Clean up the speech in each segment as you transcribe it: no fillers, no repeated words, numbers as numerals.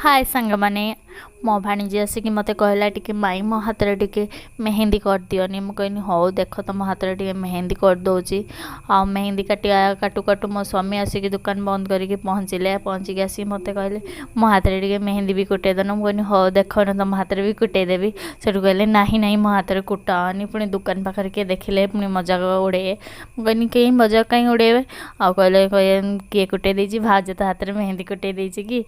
ହାଏ ସାଙ୍ଗମାନେ, ମୋ ଭାଣିଜୀ ଆସିକି ମୋତେ କହିଲା, ଟିକେ ମାଇଁ, ମୋ ହାତରେ ଟିକେ ମେହେନ୍ଦି କରିଦିଅନି। ମୁଁ କହିନି, ହଉ ଦେଖ, ତମ ହାତରେ ଟିକେ ମେହେନ୍ଦି କରିଦେଉଛି। ଆଉ ମେହେନ୍ଦି କାଟିବା କାଟୁ କାଟୁ ମୋ ସ୍ୱାମୀ ଆସିକି ଦୋକାନ ବନ୍ଦ କରିକି ପହଞ୍ଚିଲେ। ପହଞ୍ଚିକି ଆସିକି ମୋତେ କହିଲେ, ମୋ ହାତରେ ଟିକେ ମେହେନ୍ଦି ବି କୁଟେଇ ଦେନ। ମୁଁ କହିନି, ହଉ ଦେଖ ନା, ତମ ହାତରେ ବି କୁଟେଇ ଦେବି। ସେଠୁ କହିଲେ, ନାହିଁ ନାହିଁ, ମୋ ହାତରେ କୁଟାଅନି, ପୁଣି ଦୋକାନ ପାଖରେ କିଏ ଦେଖିଲେ ପୁଣି ମଜାକ ଉଡ଼େଇବେ। ମୁଁ କହିନି, କେହି ମଜାକ କାହିଁ ଉଡ଼େଇବେ? ଆଉ କହିଲେ, କିଏ କୁଟେଇ ଦେଇଛି? ଭାଉଜ ତ ହାତରେ ମେହେନ୍ଦି କୁଟେଇ ଦେଇଛି କି?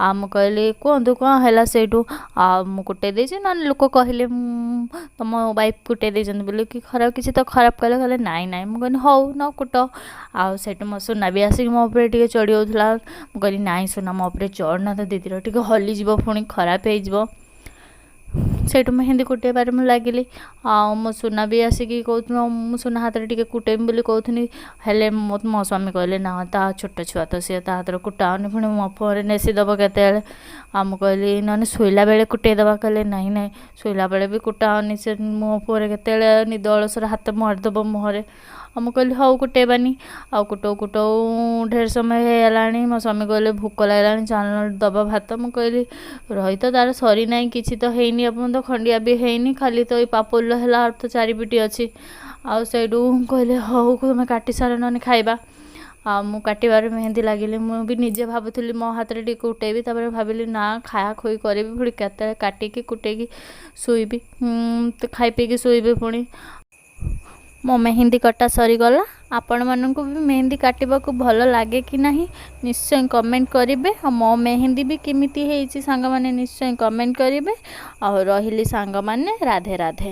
ଆଉ ମୁଁ କହିଲି, କୁହନ୍ତୁ କ'ଣ ହେଲା ସେଇଠୁ? ଆଉ ମୁଁ କୁଟେଇ ଦେଇଛି, ନହେଲେ ଲୋକ କହିଲେ ତମ ୱାଇଫ୍ କୁଟେଇ ଦେଇଛନ୍ତି ବୋଲି କି ଖରାପ କିଛି ତ ଖରାପ କହିଲେ। କହିଲେ, ନାଇଁ ନାଇଁ। ମୁଁ କହିଲି, ହଉ ନ କୁଟ। ଆଉ ସେଇଠୁ ମୋ ସୁନା ବି ଆସିକି ମୋ ଉପରେ ଟିକେ ଚଢ଼ି ହେଉଥିଲା। ମୁଁ କହିଲି, ନାଇଁ ସୁନା, ମୋ ଉପରେ ଚଢ଼ନା ତ, ଦିଦିର ଟିକେ ହଲିଯିବ, ପୁଣି ଖରାପ ହେଇଯିବ। ସେଇଠୁ ମେହେନ୍ଦି କୁଟେଇବାରେ ମୁଁ ଲାଗିଲି। ଆଉ ମୋ ସୁନା ବି ଆସିକି କହୁଥିଲା, ମୁଁ ସୁନା ହାତରେ ଟିକେ କୁଟେଇବି ବୋଲି କହୁଥିଲି। ହେଲେ ମୋ ସ୍ୱାମୀ କହିଲେ, ନା, ତା ଛୋଟ ଛୁଆ ତ ସିଏ, ତା ହାତରେ କୁଟାଅନି, ପୁଣି ମୋ ପରେ ନେସିଦେବ କେତେବେଳେ। ଆଉ ମୁଁ କହିଲି, ନହେଲେ ଶୋଇଲା ବେଳେ କୁଟେଇ ଦେବା। କହିଲେ, ନାଇଁ ନାଇଁ, ଶୋଇଲା ବେଳେ ବି କୁଟାଅନି, ସେ ମୋ ଉପରେ କେତେବେଳେ ନିଦ ଅଳସରେ ହାତ ମାରିଦେବ ମୁହଁରେ। ଆଉ ମୁଁ କହିଲି, ହଉ, କୁଟେଇବାନି। ଆଉ କୁଟଉ କୁଟଉ ଢେର ସମୟ ହେଇଗଲାଣି। ମୋ ସ୍ୱାମୀ କହିଲେ, ଭୋକ ଲାଗିଲାଣି, ଚାଲ ଦେବା ଭାତ। ମୁଁ କହିଲି, ରହିତ ତାର ସରିନାହିଁ, କିଛି ତ ହେଇନି ଏପର୍ଯ୍ୟନ୍ତ, ଖଣ୍ଡିଆ ବି ହେଇନି, ଖାଲି ତ ଏଇ ପାପୁଲିର ହେଲା, ଆଉ ତ ଚାରିପିଟି ଅଛି। ଆଉ ସେଇଠୁ କହିଲେ, ହଉ, ତୁମେ କାଟି ସାର, ନହେଲେ ଖାଇବା। ଆଉ ମୁଁ କାଟିବାରେ ମେହେନ୍ଦି ଲାଗିଲି। ମୁଁ ବି ନିଜେ ଭାବୁଥିଲି ମୋ ହାତରେ ଟିକେ କୁଟେଇବି। ତାପରେ ଭାବିଲି, ନା, ଖାଇବା ଖୁଇ କରିବି, ପୁଣି କେତେବେଳେ କାଟିକି କୁଟେଇକି ଶୋଇବି, ଖାଇ ପିଇକି ଶୋଇବି ପୁଣି। ମୋ ମେହେନ୍ଦି କଟା ସରିଗଲା। ଆପଣମାନଙ୍କୁ ବି ମେହେନ୍ଦି କାଟିବାକୁ ଭଲ ଲାଗେ କି ନାହିଁ, ନିଶ୍ଚୟ କମେଣ୍ଟ କରିବେ। ଆଉ ମୋ ମେହେନ୍ଦି ବି କେମିତି ହେଇଛି, ସାଙ୍ଗମାନେ ନିଶ୍ଚୟ କମେଣ୍ଟ କରିବେ। ଆଉ ରହିଲି ସାଙ୍ଗମାନେ, ରାଧେ ରାଧେ।